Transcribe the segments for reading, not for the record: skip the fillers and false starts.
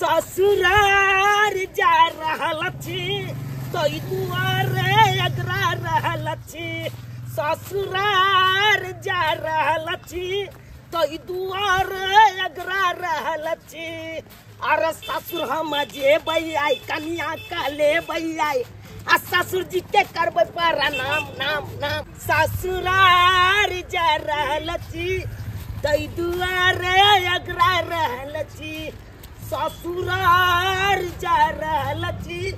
ससुरार जा रहल छी तै दुआरे अगरा रहल छी। ससुरार जा रहल छी तै दुआरे अगरा रहल छी। अरे ससुर हम जेबै आइ कनिया के लेबै आइ आ ससुर जी के करबै प्रणाम नाम नाम। ससुरार जा रहल छी तै दुआरे अगरा रहल छी। ससुरार जा रहल छी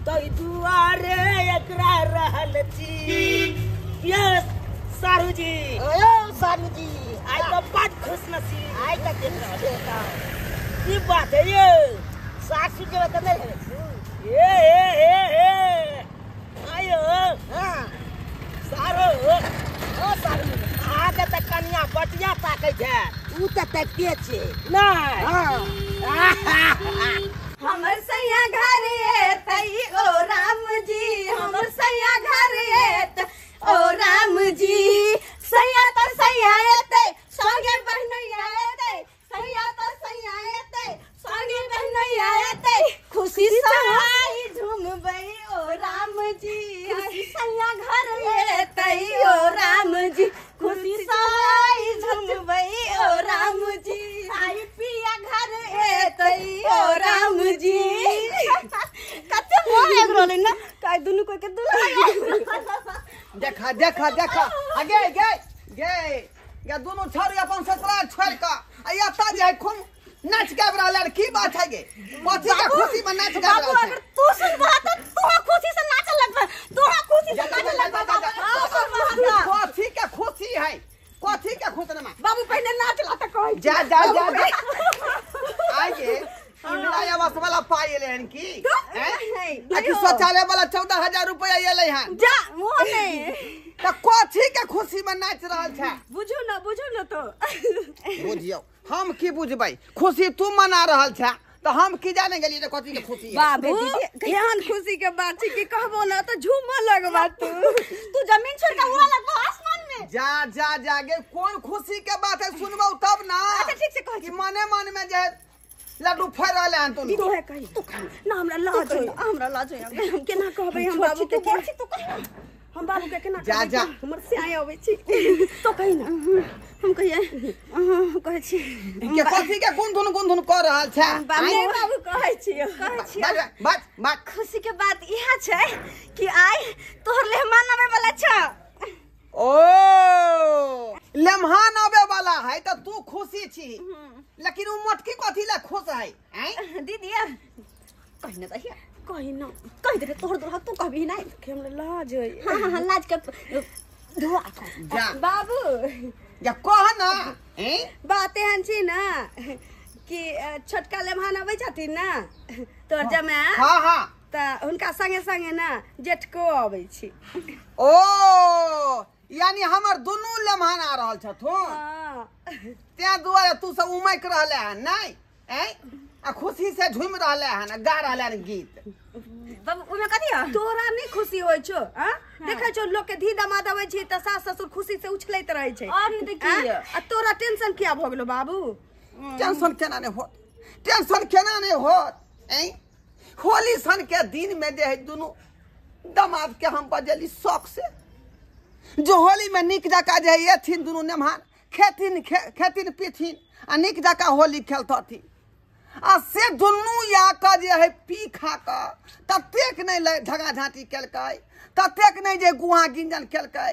तै दुआरे अगरा रहल छी। यस सारू जी, ओ सारू जी आइ तो बड खुश नसीब आइ तक देख रहल की बात है ये सासू के बात नहीं है। ए ए ए ए आयो हां सारो ओ सारू आगे त कनिया बटिया ताकै छै उ त ताकते छै नहीं। हां हमर सैया घर एतै ओ राम जी, हमर सैया घर एतै ओ राम जी। सैया त सैया एतै संगे बहनैया एतै, सैया त सैया एतै संगे बहनैया एतै, खुशी सहाय झूमबै ओ राम जी। खुशी सैया घर एतै ओ राम जी, खुशी सहाय झूमबै ओ राम जी। आई पिया घर एतै ओ राम जी। कते मोह लागि रहलै ना काइ दुनू कोइ के दुल्हा। देखा देखा देखा आगे गे गे गे दुनू छोरी अपन ससुराल छोड़ के आ एता जे है खूब नाच गाबि रहल है। की बात है गे, कथी के खुशी में नाच गाबि रहल अगर तू सुनबा त तू खुशी से नाच लगबा, तू खुशी से नाच लगबा। कथी के खुशी है, कथी के खुशी ना बाबू पहले नाच ला त कहै जा जा जा आगे इंदिरा आवास वाला पाई एले हन की हैं आ शौचालय वाला 14,000 रुपया एले हन जा मुंह में त कथी के खुशी में नाच रहल छै। बुझू ना, बुझू ना तो बुझियो हम की बुझबै, खुशी तू मना रहल छै त हम की जाने गेलियै जे कथी के खुशी है। बाबू एहन खुशी के बात छै कि कहबो ना त झूमऽ लगबा तू तू जमीन छोड़ के उड़ा लगबा आसमान में। जा जा जा गे कोन खुशी के बात है सुनबौ तब ना। अच्छा ठीक से कह कि मने मन में जे लड्डू फड़ रहल हन तू तो है कही तू ना हमरा लाज होय, हमरा लाज होय हम केना कहबै हम बाबू के, तू कह हम बाबू के केना जा जा हमर से आय अबै छी तो कही ना हम कहिए कहै छी के कथी के गुनधुन गुनधुन कर रहल छै। बाबू बाबू कहै छी कहै छी बात बात खुशी के बात इहा छै कि आइ तोहर मेहमान आबै वाला छ। ओ मेहमान आबै वाला है त तू खुशी छी, लेकिन उ मोटकी कथी ला खुश है हैं दीदी कहि ना दहिया कहि ना कहि दे तोहर दुल्हा तू कहबी नहीं कि हमरा लाज होय। हां हां लाज के धोआ जा बाबू जा कह ना हैं बात एहन छी ना कि छोटका मेहमान आबै छथिन ना तोहर जमाय। हां हां त हुनका संगे संगे ना जेठको आबै छी। ओ यानी हमर दुनू मेहमान आ रहल छथुन तें दुआरे तू सब उमक रहले हन नहीं हैं आ खुशी से झूम रहले हन गा रहले हन गीत। बाबू ओमे कथी है तोरा नहीं खुशी होय छो? हां देखै छो लोग के धी दामाद आबै छै त सास ससुर खुशी से उछलैत रहै छै। और नहीं त की आ तोरा टेंशन किया भ गेलो बाबू? टेंशन केना नहीं होत, टेंशन केना नहीं होत हैं? होली सन के दिन में जे है दुनू दामाद के हम बजली शौक से, जो होली में निक जका जे है एथिन दुनू नेमहान खेथिन खेथिन पीथिन आ निक जका होली खेलतथिन, आ से दुनू या के जे है पी खा के ततेक नहीं झगड़ा झाँटी केलकै, ततेक नहीं जे गुहा गिंजन केलकै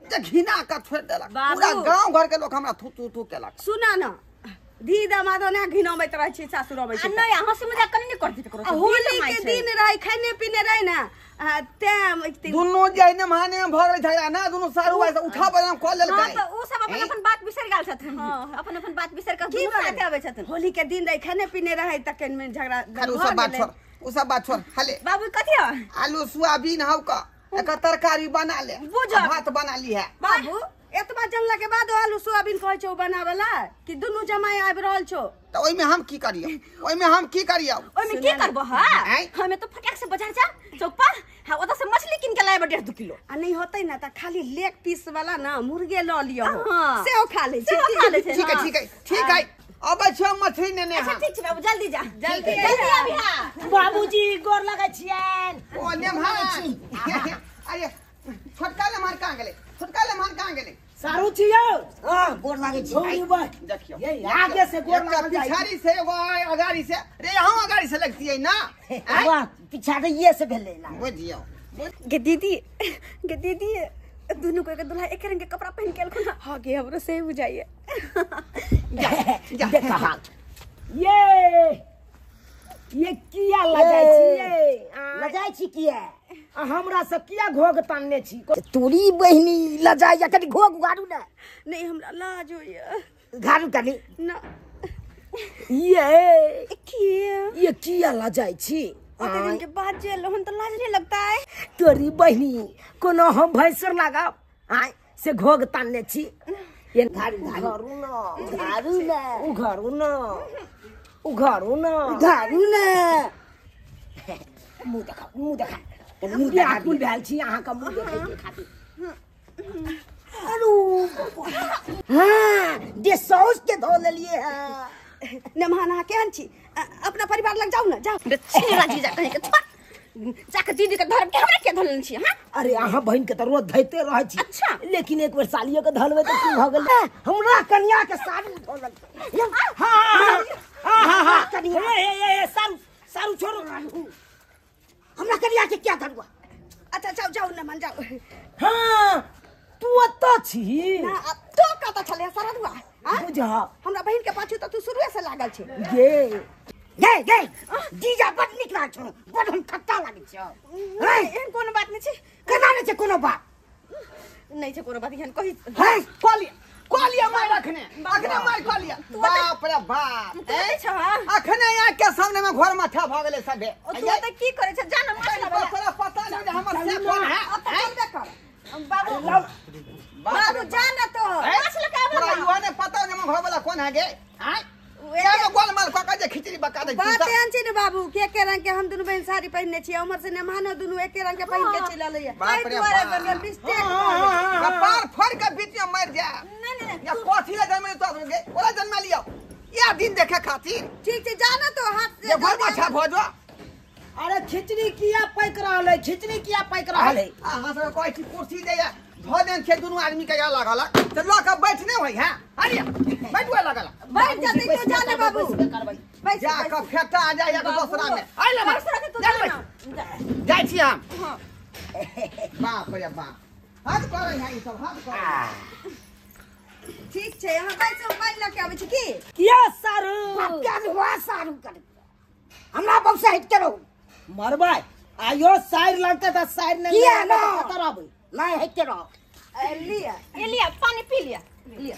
जे घिना के छोड़ि देलक। पूरा गाँव घर के लोग हमरा थू थू थू केलक। सुना ना धी दामाद ने घिनबैत रहै छै सासुर अबै छै। नहीं हंसी मजाक कनी नहीं करती करो। होली के दिन रहे खाने पीने रहे ना तें दुनू जे नेमहाने में भऽ गेलै झगड़ा ना, दुनू सारू भाई से उठा बजाम कऽ लेलकै। हां त उ सब अपन अपन बात बिसरि गेल छथिन। हां अपन अपन बात बिसरि के दुनू साथे अबै छथिन। होली के दिन रहे खाने पीने रहे तखन में झगड़ा। उ सब बात छोड़, उ सब बात छोड़। हले बाबू कथी है? आलू सोयाबीन हौ का एकर तरकारी बना ले, भात बना ली है। बाबू एतबा जानला के बाद आलू सोयाबीन कहै छौ बनावेला कि दुनू जमाई आबि रहल छौ? त ओइ में हम की करियौ, ओइ में हम की करियौ? ओइ में की करबो? हां हमें तो फटाक से बाजार जा चौक पर, हां ओतऽ से मछली किन के लायब 1.5-2 किलो। आ नहीं होतै ना त खाली लेग पीस वाला ना मुर्गे ल लियो, सेहो खा लै छै। सेहो खा लै छै। ठीक है ठीक है ठीक है। अबै छियौ मछली नेने। अच्छा ठीक छै बाबू, जल्दी जा, जल्दी जल्दी अभी। हां बाबूजी गोर लगै छियन। ओ नेमहान, अरे छोटका लेमहान कहाँ गेलै? छोटका लेमहान कहाँ गेलै? सारू छियौ। हां गोर लागै छी। देखियौ ये आगे से गोर लागल जाइ, पिछाड़ी से एगो अगाड़ी से। रे यहाँ अगाड़ी से लगती है ना? वाह पिछाड़ी ये से भेलै ना। बुझियौ गे दीदी, गे दीदी दोनों को एक दूल्हा एक रंग के कपड़ा पहन के अलखुन। हां गे हमरो से बुझाइए। जा देखा हाथ ये किया लजाइ छी? लजाइ छी किया? हमरा से किया घोग तानने छी? तोरी बहिनी लजाइ कनि घोग उगाड़ू ना। नहीं हमरा लाज होइए। उगाड़ू कनि ना। ये किया ये किया लजाइ छी? ओते दिन के बाद जेल हम तो लाज नहीं लगता है। तोरी बहिनी कोनो हम भैंसुर लगाब आय से घोग तानने छी। ये घारू घारू ना, घारू ना, उघारू ना, उघारू ना, उघारू ना। मुंह देखा, मुंह देखा। मुंह व्याकुल भेल छी अहाँ का मुंह देखै के खातिर। अरे हां दे सौस के धो लेलिए है। नेमहान अहाँ केहन छी? अपना परिवार लग जाउ ना, जाउ। छेरा जीजा कहीं के छोड़ जाके दीदी के धर के हमरा के धरल छी। हां अरे अहाँ बहिन के त रोज धैते रहै छी। अच्छा लेकिन एक बेर सालियो के धलबै त की भ गेल? हमरा कन्या के साड़ी धोलल। हां हां हां कन्या ए ए ए सारू सारू छोड़ो हमरा कन्या के क्या धरुआ? अच्छा जाओ जाओ नेमहान जाओ। हां तू अत छी ना? तो कत छले सरदुआ? हां बुझा हमरा बहिन के पाछू त तू शुरुए से लागल छी। गे गे गे जीजा बड नीक लागै छौ, बड हम खट्टा लागै छौ। एहन कोनो बात नहीं छै। केना नहीं छै कोनो बात? नहीं छै कोनो बात एहन कहि। हैं कहलिए कहलिए मार अखने अखने मार कहलिए। बाप रे बाप ए छ अखने यहाँ के सामने में घर माथा भ गेलै सबे। तू त की करै छ? जा न मार तोरा पता नहीं जे हमर से कौन है। ओत चलबे कर बाबू, बाबू जा न तो माछ लगा आबे। तोरा इहो ने पता जे हमर घर वाला कौन है गे? आय क्या गोलमाल क के जे खिचड़ी बका दे। बात एहन छै ने बाबू के एके रंग के हम दुनू बहिन साड़ी पहिनने छियै, उमर से नेमहानो दुनू एके रंग के पहिन के चलि एलैया। बाप रे बाप, मिस्टेक कपार फोड़ के बीच में मर जा। नहीं नहीं या कथी ले जन्म तो गे? ओला जन्म लियो या दिन देखे खातिर। ठीक छै जा न तो हाथ से जे घर माछा भजो। अरे खिचड़ी किया पैक रहल है? खिचड़ी किया पैक रहल है? अहाँ सब कहै छी कुर्सी दे धो देन छै दुनू आदमी के लागल त ल के बैठने होई। हां अरे बैठुआ लागल बैठ जतै तो जा ने बाबू बैठ जा के फेटा आ जाय एक दोसरा में। आइ ले दोसरा के तो जा ना जाइ छी हम। हां बाप रे बाप हद करै है ई सब, हद करै। ठीक छै अहाँ बैसू, पानि ल के आबै छी की? किया सारू क्या हुआ सारू कर हमरा बहु से हट के रहू मरबै आयो साइर लगते त साइर नहीं किया ना खतर आबै नहीं हट के रहो। लिया ये लिया पानी पी लिया।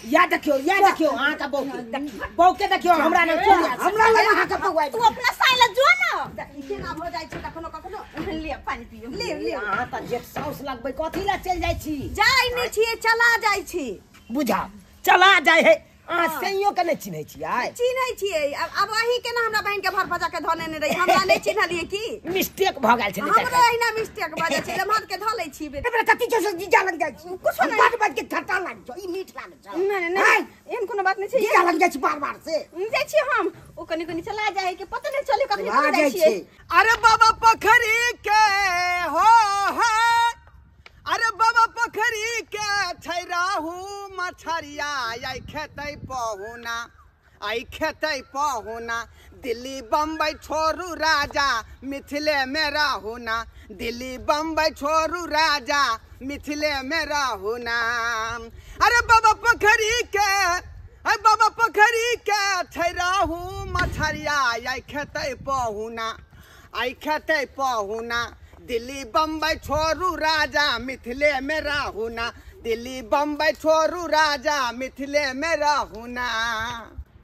या देखियो, या देखियो अहाँ का बहू के, बहू के देखियो हमरा नहीं हमरा लग अहाँ का बहू तू अपना साइला जो ना केना भ जाइ छै कखनो कखनो। लिया पानी पियो ले ले। अहाँ त जेठ साउस लगबै कथी ला चल जाइ छी? जाइ नै छियै चला जाइ छी। बुझा चला जाइ है। अहाँ सैयो के नहीं चिन्है छियै? चिन्है छियै। अब अहीं के ना हमरा बहिन के भर भजा के धने ने रही, हमरा नहीं चिन्हलियै की? मिस्टेक भ गेल छलै। हमरो अहिना मिस्टेक भ जाइ छै, लम्हर के ध लै छी। हमरा कथी छै से जीजा लग जाइ छी? कुछो नहीं। बात बात के खट्टा लाग छौ, ई मीठ लाग छौ। नहीं नहीं एहन कोनो बात नहीं छै। जीजा लग जाइ छी बार बार से जाइ छी हम। ओ कनि कनि चला जाइ के पता नहीं चले कखनी कखनी जाइ छियै। अरे बाबा पोखरी के हो है, अरे बाबा पोखरी के छै राहु मछरिया आई खेतै पहुना, आई खेतै पहुना। दिल्ली बम्बई छोड़ू राजा मिथिले में रहुना, दिल्ली बम्बई छोड़ू राजा मिथिले में रहुना। अरे बाबा पोखरी के, अरे बाबा पोखरी के छै राहु मछरिया आई खेतै पहुना, आई खेतै पहुना। दिल्ली बम्बई छोड़ू राजा मिथिले में रहुना, दिल्ली बम्बई छोड़ू राजा मिथिले में रहुना।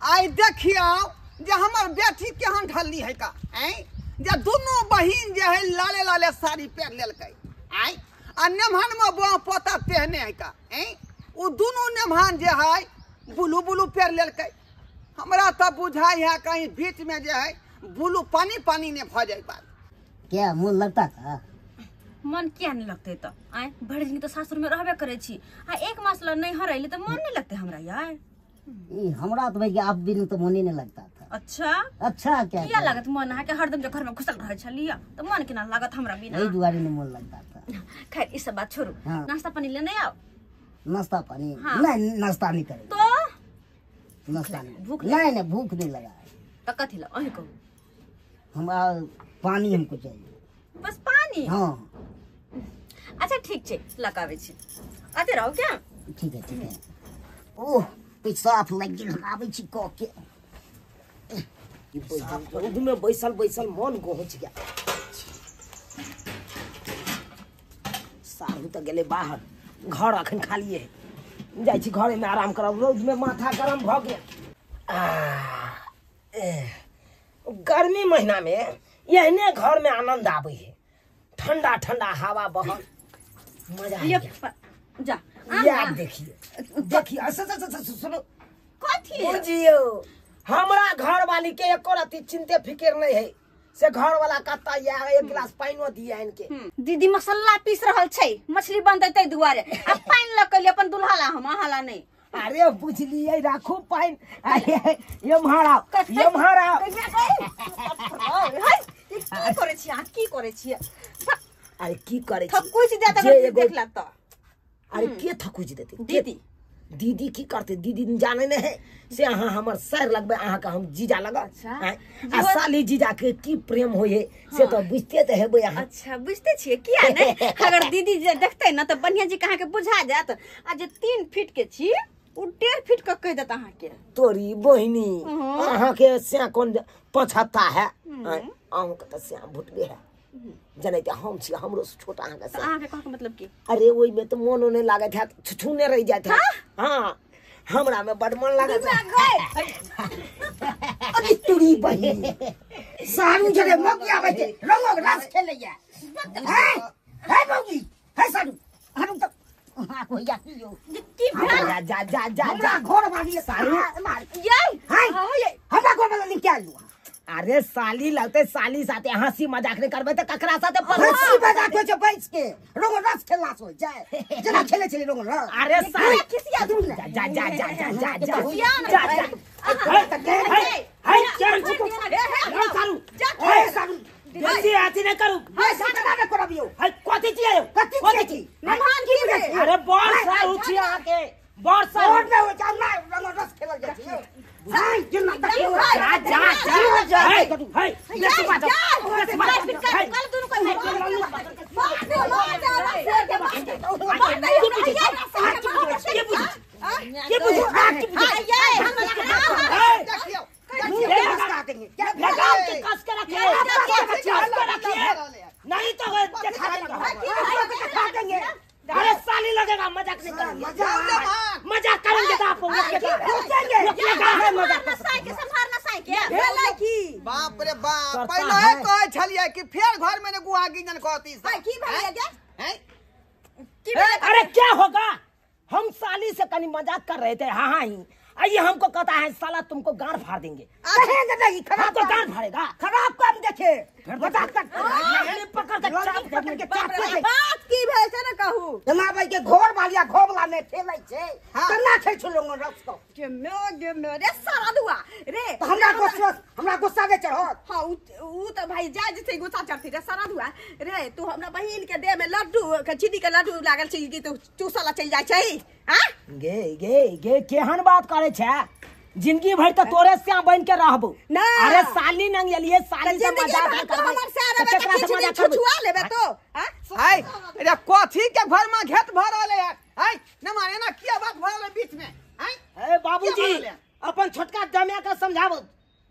आई देखियो जे हमर बेटी केहन ढल्ली है का, आँय जे दुनू बहिन जे है लाले लाले साड़ी पहिर लेलकै, आँय आ नेमहन में बौआ पोता तेहने है का, आँय ओ दुनू नेमहन जे है ब्लू ब्लू पहिर लेलकै। हमरा तऽ बुझाइ है कहीं बीच में जे है ब्लू पानी पानी ने भऽ जाय बात। क्या मन लगता था? मन क्या नहीं लगते तो आए भरि दिन तो सासुर में रहबे करे छी आ एक मास ल नहीं हरैले तो मन नहीं लगते हमरा यार। ई हमरा तो भाई आप बिनु तो मन ही नहीं लगता था। अच्छा अच्छा क्या किया लागत मन अहाँ के हरदम जो घर में घुसल रहै छलियै त मन केना लागत हमरा बिना? एहि दुआरे नहीं मन लगता था। खैर ई सब बात छोड़ू। हाँ। नाश्ता पानी लेने आओ। नाश्ता पानी? हाँ। नहीं नाश्ता नहीं करेंगे। तो नाश्ता नहीं, भूख नहीं नहीं भूख नहीं लगा है। तो कथी ला अहीं कहू? हमरा पानी हमको चाहिए बस पानी। हाँ अच्छा ठीक छै लगाबै छी, आते रहो क्या? ठीक है ठीक है। ओह पेशाब लग गेल, हम आबै छी कऽ के। रौद में बैसल बैसल मन गोहच गया। साहू तो गेले बाहर, घर अखन खाली है, जाइ छी घरे में आराम करब, रौद में माथा गरम भ गेल। गर्मी महीना में एहने घर में आनंद आबै है, ठंडा ठंडा हवा बहल, मजा आ गया। जा यार देखिए देखिए अच्छा सुनो कथी बुझियो, हमरा घर वाली के एको रति चिंते फिकिर नहीं है, से घर वाला कत्ता या एक गिलास पानियो दिया इनके। दीदी मसाला पीस रहल छै, मछली बनतै तै दुआरे आ पानि ल के अपन दुल्हा ला हम अहाँ ला नहीं। अरे बुझलिए राखू पानि, अरे एम्हर आओ एम्हर आओ। की करै छी अहाँ, की करै छी? अरे की करै छी, थकुच देत अगर देखला त। अरे के थकुच देते? दीदी दीदी की करते? दीदी जाने नहीं है से अहाँ हमर सर लगबे, अहाँ के हम जीजा लगब। अच्छा आ साली जीजा के की प्रेम होय है से तो बुझते त हेबै अहाँ। अच्छा बुझते छियै किया नहीं? अगर दीदी जे देखते न त बढ़िया जी अहाँ के बुझा जायत। आ जे 3 फीट के छी उ 1.5 फीट के कहि देत अहाँ के। तोरी बहिनी अहाँ के से कोन पछता है, अहाँ के त से भुटबे है, जनैते हम छी हमरो से छोट अहाँ के। अहाँ के कहके मतलब की? अरे ओई में तो मोनो नहीं लागत है, छुछुने रह जात है। हां हमरा में बड़ मन लागत है। अरे तोरी बहिनी सारू जरे मौगी आबै छै रंगक रास खेलैया। हैं हैं मौगी हैं सारू हम त अहाँ को या की यो की भेल? जा जा जा जा हमरा घर वाली सारू मार ये हैं हमरा घर वाला क्या लू? अरे साली लगते साली साथे हंसी मजाक नहीं करबे त ककरा साथे? हंसी मजाक होय छै बैस के रंग रस खेलला से होय जाय, जेना खेले छलै रंग रस। अरे साली खिसिया दूर जा जा जा जा जा जा जा जा जा हे चल चुप जा सारू जा हे सारू बेसी अथी नहीं करू। हे सारू ना करबियो। हे कथी छियै? कथी छी? मेहमान की रे? अरे बड़ सारू छी अहाँ के, बड़ सारू बड़ नै होय छै, हमरा रंग रस खेलल जाइ छै। हाय जिन्ना तक जा जा जा हे हे बेसी बात बेसी बात कल दुनु को के बुझ लगाम के कस के रखिए, कस के रखिए, नहीं तो दिखा देंगे। अरे साली लगेगा, मजाक नहीं करेंगे, मजाक करेंगे तो आप बाप रे बाप। पहले कहै छलियै कि फेर घर में ने गुआ गिंजन कहती। अरे क्या होगा, हम साली से कहीं मजाक कर रहे थे। हाँ हाँ ही आइए हमको कहता है साला तुमको गांड फाड़ देंगे। कहेंगे नहीं, खराब तो गांड फाड़ेगा, खराब काम देखे मजाक कर पकड़ के चाप पकड़ के चाप बात की भेल छै ने कहू। जना भाई के घर वालिया घर वाला में खेलै छै तना खेल छै लोगन रस को के मे रे सारा दुआ रे। तो हमरा गुस्सा, हमरा गुस्सा के चढ़त। हां उ त भाई जा जते गुस्सा चढ़ती रे सारा दुआ रे। तू हमरा बहिन के देह में लड्डू के चीनी के लड्डू लागल छै कि तू चूसला चल जाय छै? हां गे गे गे केहन बात करे छै, जिंदगी भर तो तोरे से बन के रहबो ना। अरे साली नंग एलिए साली से मजाक न करबे, हमर से आरे केकरा से मजाक छुछुआ लेबे तो। हां हाय रे कथी के घर में घेत भरल है? हाय न माने ना किया बात भरल बीच में? हाय ए बाबूजी अपन छोटका जमिया के समझाबो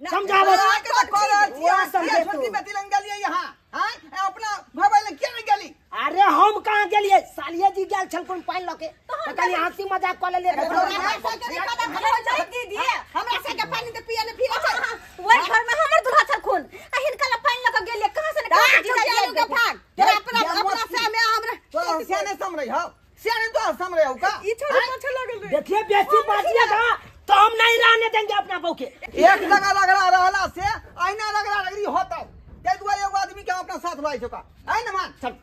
समझाबो। छोटकी बेटी लंग गेलिए यहां। हाय अपना भबै लंग किया नहीं गेली? अरे हम कहां गेलिए, सालिया जी गेल छलखुन पानि लके त खाली हंसी मजाक क लेलिए। दीदी हमरा से के पानी त पिए ने फिरे छै। ओइ घर में हमर दुल्हा छलखुन आ हिनका ला पानि लके गेलिए कहां से ने कहां जीजा के भाग तोरा अपना अपना से में हमरा तो से ने समरै हो, से ने तो समरै हो का ई छोड़ी पाछे लागल रे। देखिए बेसी बाजिएगा तो हम नहीं रहने देंगे अपना बहू के। एक जगह रगड़ा रहला से आईना रगड़ा रगड़ी होता ते दुआरे एगो आदमी के अपना साथ लय छका। आइ न मान चल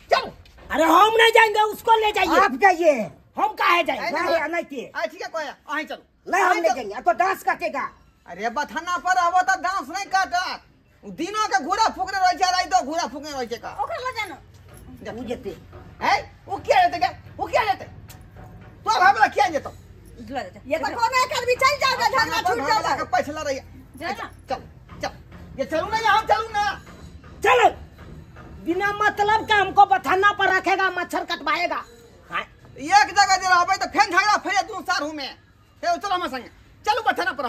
चल। अरे हम नहीं जाएंगे, उसको ले जाइए। आप जाइए, हम काहे जाएंगे? नहीं नहीं के आ ठीक है कोया, आइ चलो। नहीं हम ले जाएंगे तो डांस काटेगा। अरे बथाना पर आबो त डांस नहीं काटत, दिनो के घूरा फुकने रहै छै, राइतो घूरा फुकने रहै छै का ओकरा ल जानो उ जेते है उ किया जेते के उ किया जेते तो हमरा किया जेतो ल जा ये तो कोनो एक आदमी चल जाओ झगड़ा छूट जाओ के पैसा रही जा ना चल चल ये चलू ना हम चलू ना चल। बिना मतलब के हमको बथाना पर रखेगा, मच्छर कटवाएगा। एक जगह जे रहबै त फेन झगड़ा फैल दू सारू में। ए चलो हम संगे चलू बथाना पर।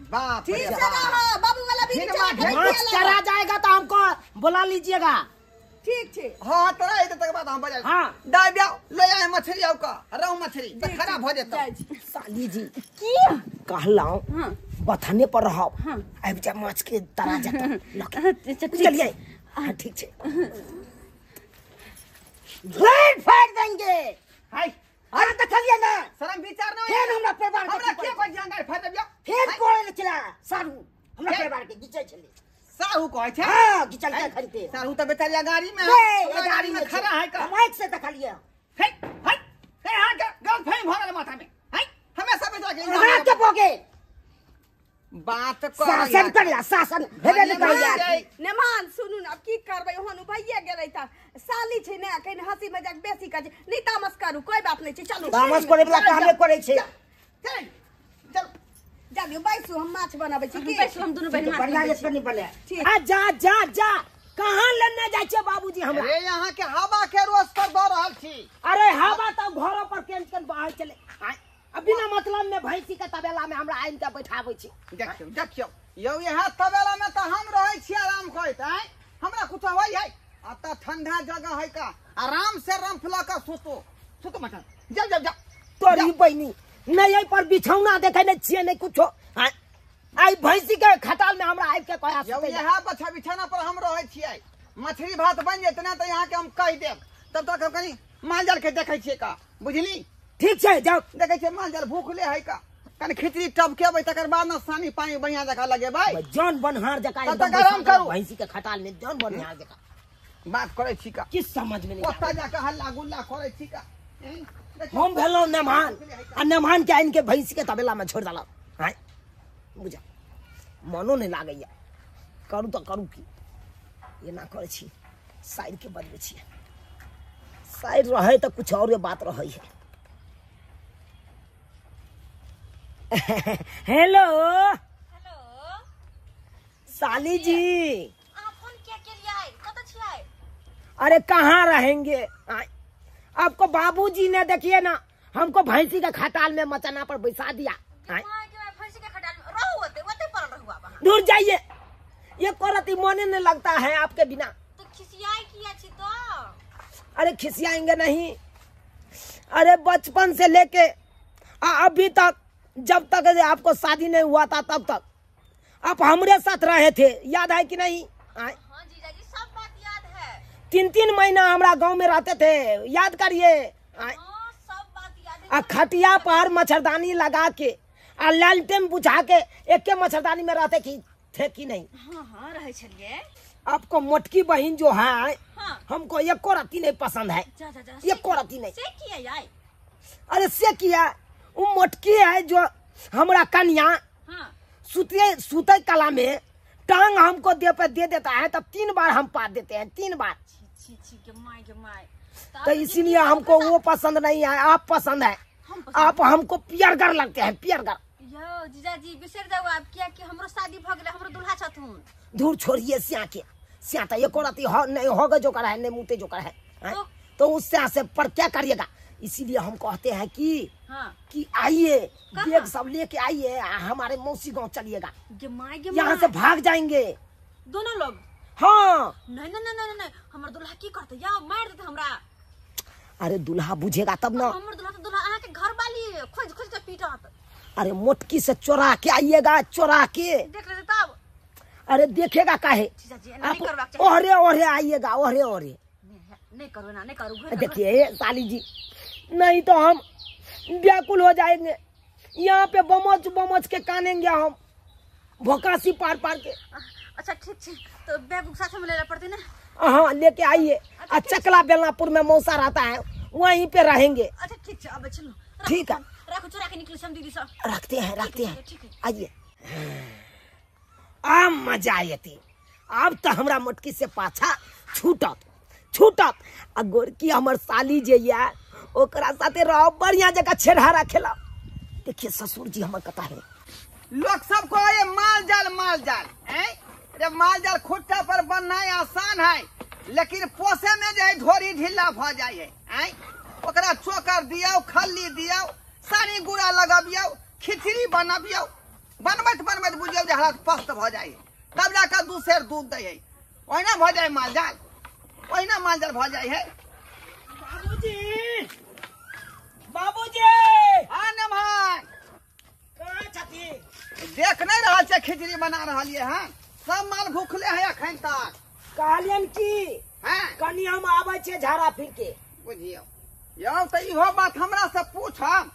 बाप ठीक से रहो बाबू वाला भी माछ चरा जाएगा तो हमको बुला लीजिएगा। ठीक छै। हां तोरा एते तक बात हम बजा। हां दाय ब्याह ले आए मछली आउ का रहू मछली त खराब हो जेतो। साली जी की कहलाऊ बथाने पर रहो आबि जा माछ के तरा जेतो। चलिए। हां ठीक छै। ढेर फाड़ देंगे। हाय अरे देखलिए ना शरम विचार न फेर हमरा परिवार हमरा के कोई जानकारी फाड़ देबियो फेर कोड़े चला सारू हमरा परिवार के घिचै छले साहू कहै छै। हां घिचल के खरीदे साहू त बेचारिया गाड़ी में गाड़ी में खड़ा है का माइक से देखलिए। हे हे हे हां गल फेम भरल माथा में है हमेशा बेचारा के रात के भोगे बात कर शासन करला शासन हेबे न करला। नेमान सुनू न अब की करबै ओहन भइए गेलै त साली छै ने कहीं हंसी मजाक बेसी कर नहीं तामस करू कोई बात नहीं छै चलू तामस करे वाला कामे करे छै। चल चल जाबियो बैसू हम माछ बनाबै छी की बैसू हम दुनू बहिन माछ बढ़िया जे नहीं बने। आ जा जा जा कहां लेने जाय छै बाबूजी हमरा? अरे यहां के हवा के रोज पर द रहल छी। अरे हवा त घरो पर केन केन बहै चले। अब बिना मतलब में भैंसी के तबेला में हमरा आइन के बैठाबै छी। देखियो देखियो यौ यहाँ तबेला में त हम रहै छी आराम करैत आय हमरा कुछ होय है आ त ठंडा जगह है का आराम से रंफ ल के सुतो सुतो मत जा जा जा तोरी बहिनी नहीं पर बिछौना देखै नै छियै नै कुछो। आई भैंसी के खटाल में हमरा आबि के कहा यौ यहाँ बछा बिछौना पर हम रहै छियै। मछली भात बन जेतै ना त यहाँ के हम कहि देब तब तक हम कनी माल जाल के देखै छियै का बुझली। ठीक छै जाओ देखै छियै माल जाल भूखले है का कनी खिचड़ी टपकेबै तकर बाद न सानी पानी बढ़िया जका लगेबै जन बनहार जका तब तक आराम करू भैंसी के खटाल में जन बनहार जका बात करै छी का किस समझ में नहीं ओतऽ जाके हल्ला गुल्ला करै छी का। हम भेलौं नेमान आ नेमान के आनि के भैंसी के तबेला में छोड़ देलक। हां बुझा मनो नहीं लागैया करू त करू की एना करै छी साइड के बदलै छी साइड रहै त कुछ और बात रहै है। हेलो हेलो साली जी आप फोन क्या के लिए आए कत छियै? अरे कहाँ रहेंगे आपको बाबूजी ने देखिए ना हमको भैंसी के खटाल में मचना पर बैसा दिया। भैंसी के खटाल में रहू होते ओते पड़ल रहू आप दूर जाइए ये करती मने नहीं लगता है आपके बिना। तो खिसियाई किया छी तो? अरे खिसियाएंगे नहीं। अरे बचपन से लेके अभी तक जब तक आपको शादी नहीं हुआ था तब तक आप हमरे साथ रहे थे याद है कि नहीं? हाँ जीजाजी सब बात याद है। 3-3 महीना हमरा गांव में रहते थे याद करिए। हाँ, सब बात याद है। आ खटिया पर मच्छरदानी लगा के आ लालटेन बुझा के एक के मच्छरदानी में रहते की थे कि नहीं? हाँ हाँ रहे छलिए। आपको मोटकी बहन जो है हाँ। हमको एको रत्ती नहीं पसंद है। जा, जा, जा, एको रत्ती नहीं। से किया यार? अरे से किया वो मोटकी है जो हमरा कन्या हाँ। सुते सुते कला में टांग हमको दे पे दे देता है तब 3 बार हम पात देते हैं 3 बार। छी छी के my के my. तो इसीलिए हमको वो पसंद नहीं है आप पसंद है। आप हमको पियरगर लगते हैं पियरगर। यो जीजाजी बिसर जाओ आप किया कि हमरो शादी भ गेलै हमरो दुल्हा छथुन। दूर छोड़िए सिया के सिया तो एको रत्ती हो नहीं होगा जो कर है नहीं मुते जो कर है तो उस सिया से पर क्या करिएगा। इसीलिए हम कहते हैं कि हाँ। कि आइए बैग सब लेके आइए हमारे मौसी गांव चलिएगा। यहाँ से भाग जाएंगे दोनों लोग। हाँ नहीं नहीं नहीं नहीं हमर दुल्हा की करते या मार देते हमरा। अरे दुल्हा बुझेगा तब ना। हमर दुल्हा तो दुल्हा अहाँ के घर वाली खोज खोज के पीटत। अरे मोटकी से चोरा के आइएगा चोरा के देख लेते तब। अरे देखेगा काहे आप ओहरे ओहरे आइएगा ओहरे ओहरे। नहीं करो ना नहीं करू। देखिए साली जी नहीं तो हम व्याकुल हो जाएंगे यहाँ पे बमच बमच के कानेंगे हम भोकासी पार पार के। अच्छा ठीक है तो बैग साथ में लेना पड़ती ना? हाँ लेके आइए। चकला बेलनापुर में मौसा रहता है वहीं पे रहेंगे। अच्छा ठीक है अब चलो ठीक है। राखो चोरा के निकले हम दीदी से। रखते हैं रखते हैं, ठीक है आइए। आ मजा आयती, अब तो हमरा मोटकी से पाछा छूटत छूटत। आ गोरकी हमर साली जे या ओकरा साथे रहो बढ़िया जगह छेड़हारा खेला। देखिए ससुर जी हमर कता है। लोग सब को ये माल जाल माल जाल हैं रे, माल जाल खुट्टा पर बनना आसान है लेकिन पोसे में जे ढोरी ढीला भ जाय है हैं। ओकरा चोकर दियो, खल्ली दियो, सानी गुड़ा लगबियो, खिचड़ी बनबियो, बनबैत बनबैत बुझियो जे हालत पस्त भ जाय है, तब जाकर 2 सेर दूध दै है। ओहिना भ जाय माल जाल, ओहिना माल जाल भ जाय है। बाबूजी बाबूजी हाँ नमन कहाँ छथि? देख नहीं रहल छै खिचड़ी बना रहलियै हन, सब माल भूखले है अखन तक। कहलियन की हाँ कनी हम आबै छै झाड़ा फिर के। बुझियो यौ तो इहो बात हमरा से पूछम,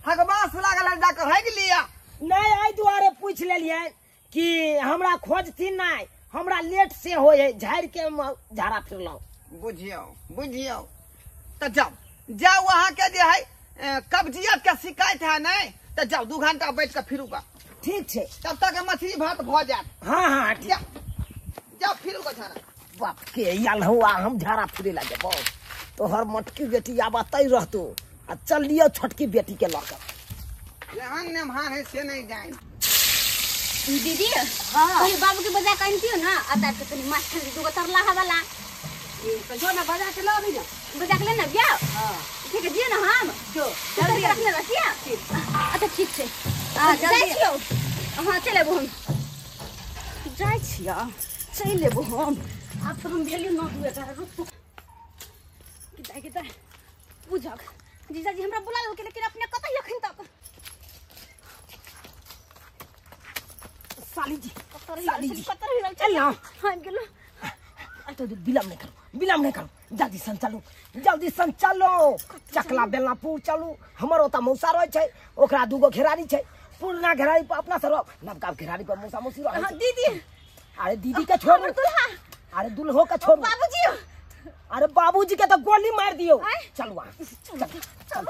हगबास लागल है जाकर हगि लिया। नहीं एहि दुआरे पूछ लेलियै कि हमरा खोजथिन नहीं, हमरा लेट से होय है, झाड़ के झाड़ा फिरलहुँ। बुझियो बुझियो तो जाओ जाओ, वहाँ के जे है कब्जियत के शिकायत है नहीं तो जाओ 2 घंटा बैठ के फिरूगा। ठीक है तब तक मछली भात भ जात। हाँ हाँ ठीक, जाओ फिरूगा झाड़ा। बाप के आयल हुआ हम झाड़ा फिरे ला जेबो, तोहर मोटकी बेटी आब तै रहतो आ चल लियो छोटकी बेटी के लऽ के। एहन नेमहान है से नहीं जाए। दीदी हां कहीं बाबू के बजा के आनतियो ना, आ तार के तनी माछ खा दूगो तरला हवाला तो जो ना बजा के लाबी ना, बजा के ले ना बिया। हां ठीक है दियो ना हम जो जल्दी रखने रखिया। अच्छा ठीक छै, हां जल्दी छियो। हां चल लेबो हम, जाय छियो चल लेबो हम। आब तो हम भेलियो न 2 11 रुक तो किदा किदा बुझक जीजाजी हमरा बुला लेलकै लेकिन अपने कतऽ अखन तक। साली जी साली जी चल ना। हां गेलो। तो विलम्ब नहीं करो विलम्ब नहीं करो, जल्दी सन चलू जल्दी सन चलो। चकला बेलनापुर चलू, हमर ओतऽ मौसा रहै छै, ओकरा 2 गो घेरारी छै, पुरना घेरारी पर अपना से रह, नवका घेरारी पर मौसा मौसी रहै छै। दीदी अरे दीदी के छोड़ू, अरे दुल्हो के छोड़ू, बाबूजी अरे बाबूजी के तो गोली मार दियो। चलू चल चल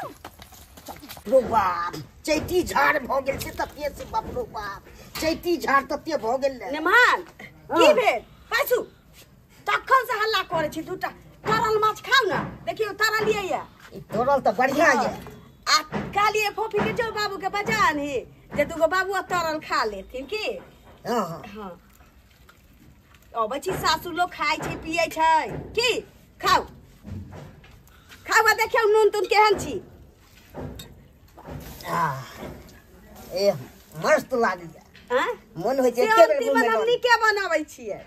रो बाप चैती झाड़ भ गेल से तते से बाप रो बाप चैती झाड़ तते भ गेल। नेमान की भेल पाछू तखन से हल्ला करे छी? दूटा तरल माछ खाउ ना, देखियो तरल ये ई तरल त बढ़िया ये। आ कहलिए फोफी के जो बाबू के बजा आनही जे दूगो बाबू तरल खा लेथिन की। हां हां हां अबै छी सासु लोग खाइ छै पियै छै की। खाउ खाउ आ देखियौ नून तून केहन छी। ए मस्त लागैया। हां मन होइ छै एके बेर मुँह में हम नीके बनाबै छियै।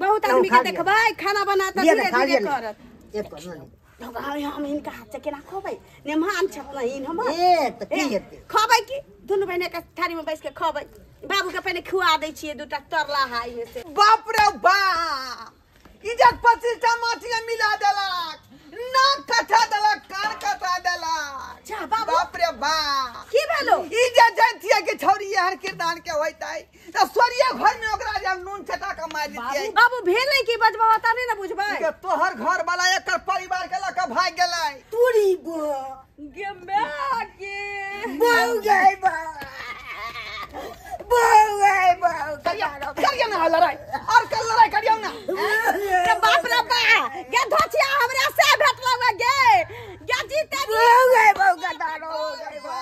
बहुत आदमी के देखबै खाना बनाता धीरे धीरे करत। एक हम हिनका हाथ से केना खोबै, नेमान छथिन हमर। ए त की हेतै खबै की दुनू बहिन के थारी में बैस के खबै। बाबू के पहिने खुआ दै छियै दूटा तरला हाई में से। बाप रे बाप इज्जत 25 टा माटी मिला देलक, नाक कटा देलक, कान कटा देलक। जा बाबू बाप रे बाप की भेलो? इज्जत जानतियै कि छौरी एहन किरदान के होइतै त सोरिया घर में ओकरा जे नून चटा के मारि दितियै। बाबू भेलै की बजबो त नै ने बुझबै। के तोहर घर वाला एकर परिवार के लक भाग गेलै। तोरी बो गे my गे बौ गई बा बौ गई बौ। करिया ना लड़ाई और कल लड़ाई करियौ ना। के बाप रे बा गे धोचिया हमरा से भेटलौ गे गे जीते बौ गई बौ गदारो गई बा।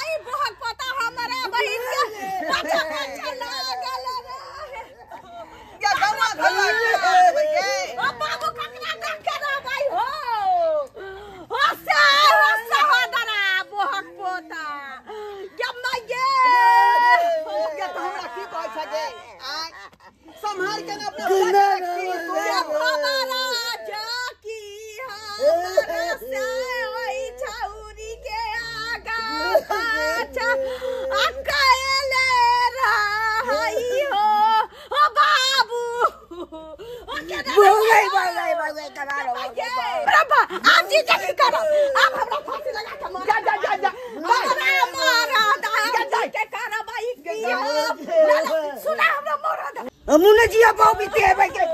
आई बहुत पता हमरा बहिन के पाछा पाछा लागल रे। गे गमा घला के ओ बाबू ककरा देख के रहबै हो हो से हो सहोदरा बोहक पोता गे my गे। गे तो हमरा की कहै छ गे? आय संभाल के ना अपना की गे हमारा जाकी हमारा से ओई छौरी के आगा पाछा अकेले रहई हो ओ बाबू ओ के बौ गई बौ गई बौ गई गदारो बाबा आप जी की करब, आप हमरा फांसी लगा के मार। जा जा जा जा मारा मारा दा के करब ई की सुना हमरा मारा दा। मुने जिया बहु बीते है भाई के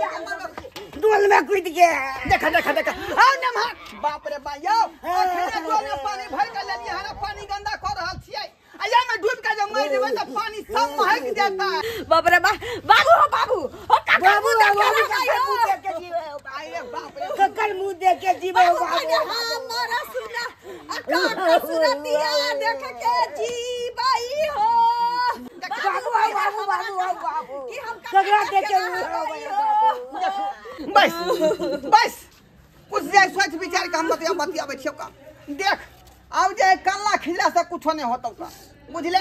डोल में कूद के। देखा देखा देखा आओ नमहा बाप रे बा यौ अखने डोल में पानी भर के लेलियै हन पानी गंदा कर रहल छियै आ या में डूब के जे मर जेबै त पानी सब महक जेतै। बाप रे बा बाबू हो बाबू हो काका बाबू मुंह देख के जीवे आए बाप रे ककर मुंह देख के जीवे बाबू हमरा सुना आ काका सुरतिया देख के जीवई हो बाबू बाबू बाबू बाबू कि हम ककरा देख के बस बस कुछ जाय सोच विचार के हम बतिया बतियाबै छियौ का देख आब जे कल्ला खिला से कुछो नहीं होतौ का बुझले।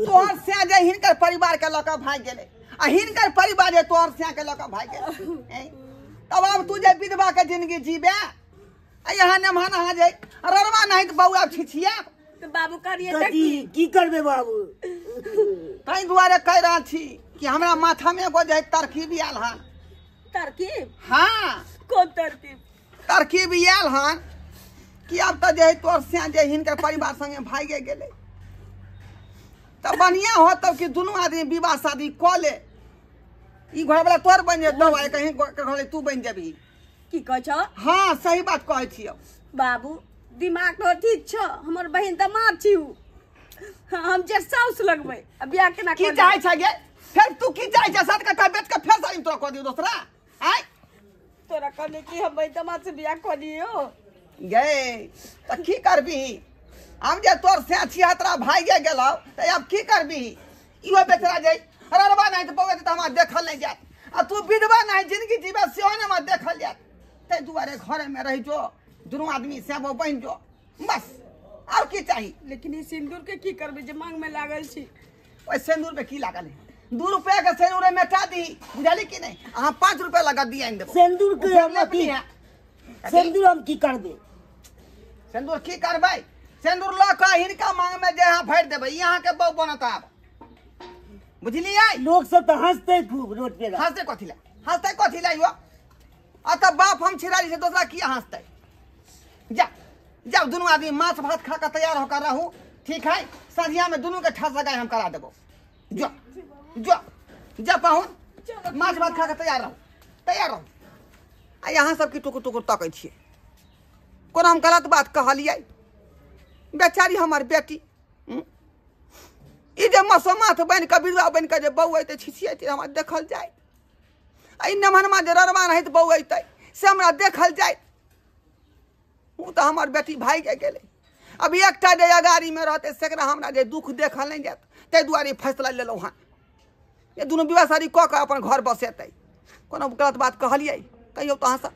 तोहर से जे हिनकर परिवार के लऽ के भागि गेलै आ हिनकर परिवार जे तोहर से के लऽ के भागि गेलै तब आब तू जे विधवा के जिंदगी जीबे आ यहाँ नमहा नहा जे ररवा नहीं तऽ बौआ छिछिया तो बाबू करिए कथी की करबे बाबू। ताहि दुआरे कहि रहल छी कि हमरा माथा में एगो जे तरकीब आयल हन। तरकीब? हाँ कौन तरकीब? तरकीब आयल हन कि आब तऽ जे तोहर से जे हिनकर परिवार संगे भागि गेलै तऽ बढ़िया होतौ कि दुनू आदमी विवाह शादी कऽ ले। ई घरवला तोहर बनि जेतौ आ कहीं घर तू बनि जेबही। की कहै छौ? हाँ सही बात कहै छियौ बाबू। दिमाग तो ठीक छौ हमर बहिन तऽ मार छी हम जे साउस लगबै आ बियाह केना की चाहै छै गे फेर तू की चाहै छै 7 कट्ठा बेच के फेर सारी तोरा कऽ दियौ दोसरा आय तोरा कहले कि हम बहिन दमाद से बियाह कऽ लियौ गे तऽ की करबही आब जे तोर से छिहत्तरा भागि गेलौ तऽ आब की करबही। इहो बेचारा जे ररवा नहीं तऽ बौआ तऽ हमरा देखल नहीं जायत आ तू विधवा नहीं जिंदगी जीवे सेहो नहि हमरा देखल जायत। ताहि दुआरे घरेमे रहि जो दुनू आदमी से बनि जो बस और की चाही। लेकिन ई सिंदूर के की करबै जे मांग में लागल छी। ओहि सिंदूर पे की लागल है 2 रुपया के सिंदूर मेटा दी बुझली कि नहीं अहाँ 5 रुपया लगा दिया आनि देबो सिंदूर के हम की सिंदूर हम की करबै सिंदूर की करबै सिंदूर लऽ कऽ हिनका मांग में जे अहाँ भरि देबै ई अहाँके बहू बनत आब बुझलियै। लोक सब तऽ हँसतै खूब रोड पे हँसतै कथी लए हँसतै कथी लए यौ आ तऽ बाप हम छिड़ाली से दोसरा किया हँसतै। जा जब दुनू आदमी माछ भात खा कऽ तैयार होकर रहू ठीक है संझिया में दुनू के ठस लगाई हम करा देबो। जो जो जा पाहुन माछ भात खा कऽ तैयार रहू तैयार रहू। आ यहाँ सब की टुकुर टुकुर तकै छियै कोनो हम गलत बात कहलियै बेचारी हमर बेटी ई जे मसोमात बनि कऽ विधवा बनि कऽ जे बहू अयतै छिछियतै हमरा देखल जाय आ ई नमहनमा जे ररवा रहैत बहू अयतै से हमरा देखल जाय। ओ तऽ हमर बेटी भागि गेलै अब एकटा जे अगाड़ीमे रहतै सेकरा हमरा जे दुख देखल नहि जायत ताहि दुआरे फैसला लेलहुँ हँ जे दुनू विवाह शादी कऽ कऽ अपन घर बसेतै। कोनो गलत बात कहलियै कहियौ तऽ अहाँसभ।